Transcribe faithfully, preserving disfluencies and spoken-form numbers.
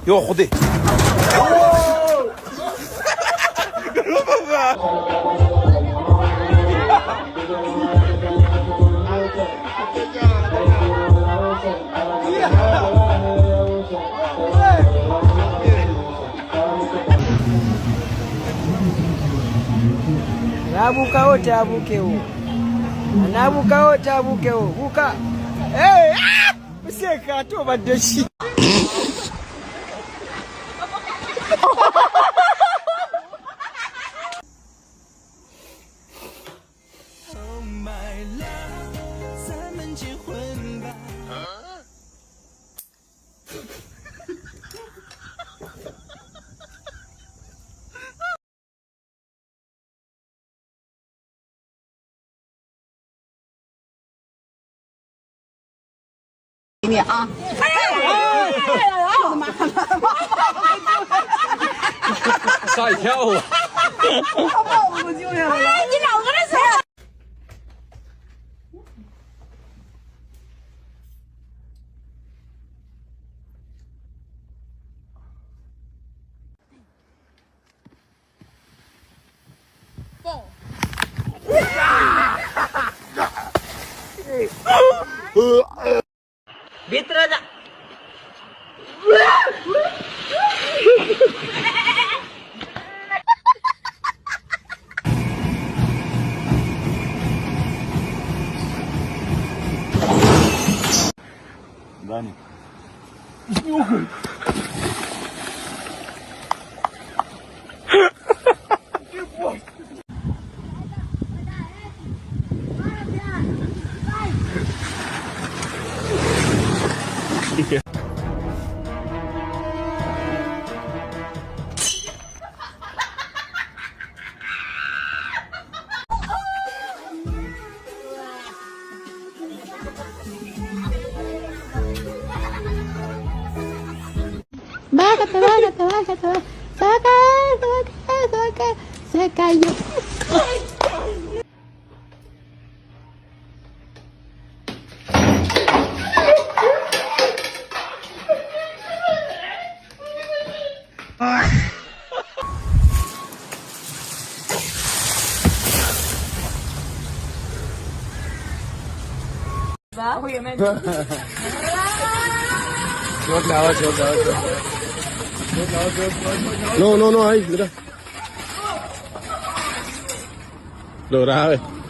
Yo, jode. Nabuka wote abuke wo. Nabuka wote abuke wo. Buka. Hey! Ah! Useka to badde shi. Bhitre ja. Dani. Baka, baka, baka, baka, baka, baka, saka, yo. No, no, no, ay, mira. Lo, grave.